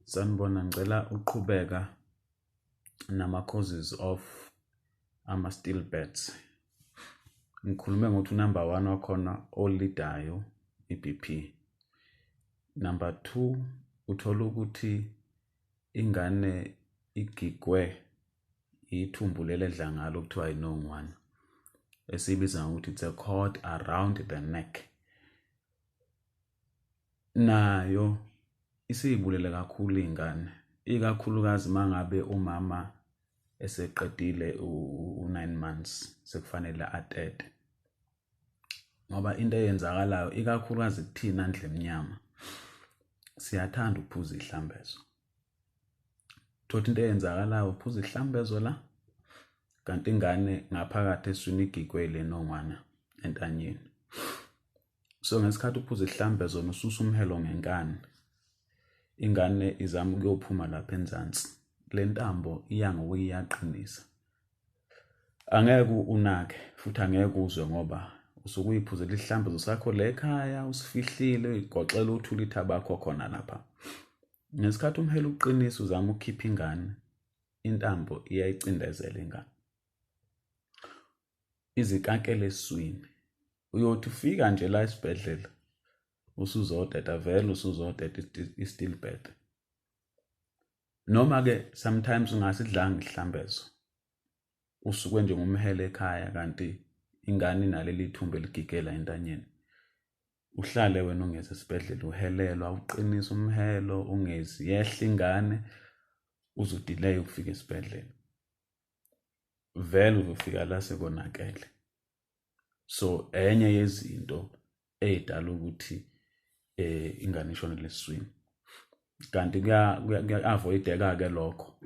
Sanibona, ngicela uqhubeka nama-causes of ama-stillbirths. Ngikhulume ngokuthi unumber one wakhona o-leadayo i-BP. Number two, uthola ukuthi ingane igigwe ithumbu leli edla ngalo kuthiwa inongwane, esiyibiza ngokuthi it's a cord around the neck. Nayo isiyibulele kakhulu iy'ngane, ikakhulukazi uma ngabe umama eseqedile u-9 months, sekufanele atete. Ngoba into eyenzakalayo, ikakhulukazi kuthina ndlu emnyama, siyathanda ukuphuza ihlambezo. Thothi into eyenzakalayo, uphuza ihlambezo la, kanti ingane ngaphakathi eswini igigwe le nongwana entanyeni. So ngesikhathi uphuza ihlambezo ususa umhelo ngenkani, ingane izama ukuyophuma lapha enzansi, le ntambo iya ngokuyiyaqinisa. Angeke unake futhi angeke uzwe, ngoba usuke uyiphuzela ihlambezo sakho le ekhaya, usifihlile, uyigoxela uthula ithabakho khona lapha. Ngesikhathi umhelo uqinisa uzama ukukhipha ingane, intambo iyayicindezela ingane, izikakele esiswini. Uyothi ufika nje la esibhedlela usuzoteta, vele usuzoteta i-stillbirth. Noma-ke sometimes ungasidlanga ihlambezo, usuke nje ngumhelo ekhaya, kanti ingane inaleli thumba eligigela entanyeni. Uhlale wena ungezi esibhedlela, uhelelwa, uqinisa umhelo, ungezi, yehla ingane, uze u-delay ukufika esibhedlela. Vele uzofika la sekonakele. So enye yezinto ey'dala ukuthi ingane ishonele esiswini, kanti kuya-avoideka-ke lokho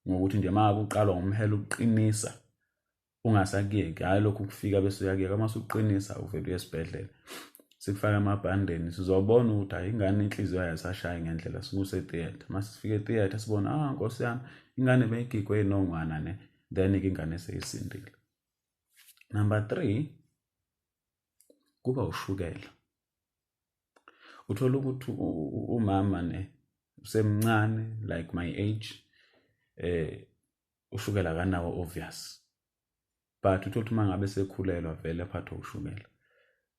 ngokuthi nje uma kuqalwa ngomhelo ukuqinisa, ungasakuyeki, hhayi lokhu kufika bese uyakuyeka. Uma usuqinisa uvele uye esibhedlela, sikufake emabhandeni, sizobona ukuthi hayi, ingane inhliziyo yayo ayisashayi ngendlela, sikuse e-theatre. Uma sifika e-theatre sibona, ah, nkosi yami, ingane beyigigwe inongwana ne, then-ke ingane seyisindile. Number three kuba ushukela. Uthola ukuthi umama ne usemncane, like my age, ushukela akanawo obvious, but uthola ukuthi uma ngabe sekhulelwa vele aphathwe ushukela.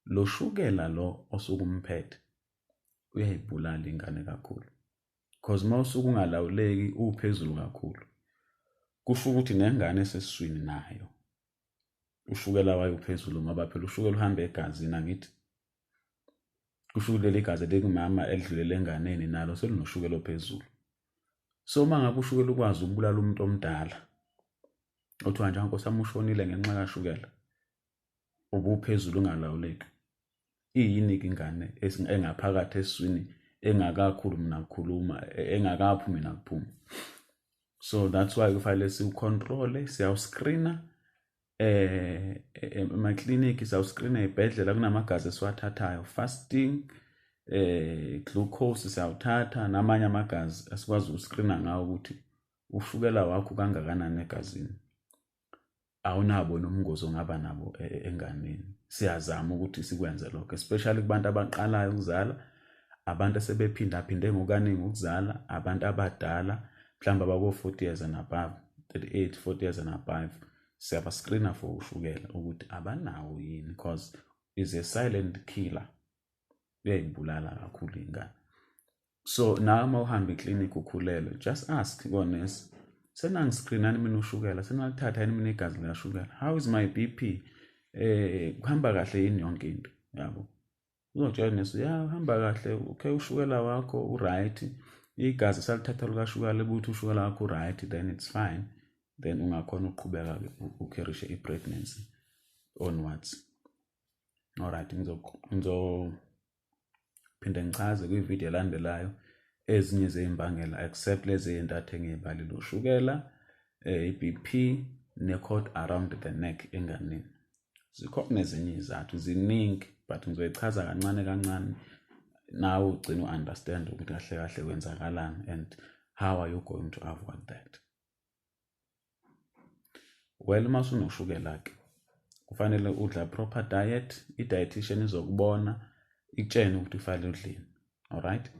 Lo shukela lo osuke umphethe uyayibulala ingane kakhulu, cause uma usuke ungalawuleki uphezulu kakhulu, kusho ukuthi nengane esesiswini nayo ushukela wayo uphezulu, ngoba phela ushukela uhamba egazini, angithi? Kusho ukuthi leli gazi elikumama elidlulele enganeni nalo selinoshukela ophezulu. So uma ngabe ushukela ukwazi ukubulala umuntu omdala, othiwa nje, nkosi yami, ushonile ngenxa kashukela ubuphezulu ungalawuleki, iyini-ke ingane engaphakathi esiswini engakakhulumi nakukhuluma, engakaphumi nakuphuma? So that's why kufanele siwu-controle. Siyawu-screena emaklinikhi, siyawu-screena ey'bhedlela, kunamagazi esiwathathayo, fasting glucose siyawuthatha, namanye amagazi asikwazi uku-screena ngawo ukuthi ushukela wakho kangakanani egazini, awunabo nobungozi ongaba nabo enganeni. Siyazama ukuthi sikwenze lokho, especially kubantu abaqalayo ukuzala, abantu asebephindaphinde ngokaningi ukuzala, abantu abadala, mhlawumbe abako-40 years and above, 38, 40 years and above. Siyaba-screena for ushukela ukuthi abanawo yini, because is a silent killer, uyayibulala kakhulu ingane. So nawe uma uhamba eklinikhi ukhulelwe, just ask konesi, "Senangi-screenani mina ushukela? Senalithatha yini mina igazi likashukela? How is my BP? Kuhamba kahle yini yonke into?" Yabo, uzotshela nesi, "Ya, uhamba kahle, okay, ushukela wakho u-right, igazi salithatha likashukela libuthi ushukela wakho u-right." Then it's fine, then ungakhona ukuqhubeka-ke u-carryshe i-pregnancy onwards. Alright, ngizophinde ngichaze kwividiyo elandelayo ezinye zey'mbangela, except lezi ey'ntathu engiy'balile: ushukela, i-BP ne-cord around the neck enganeni. Zikhona ezinye iy'zathu, ziningi, but ngizoyichaza kancane kancane, nawe ugcine u-understand ukuthi kahle kahle kwenzakalani and how are you going to avoid that. Well, uma usunoshukela-ke kufanele udla proper diet. I-dietitian izokubona, ikutshene ukuthi kufanele udleni. Alright.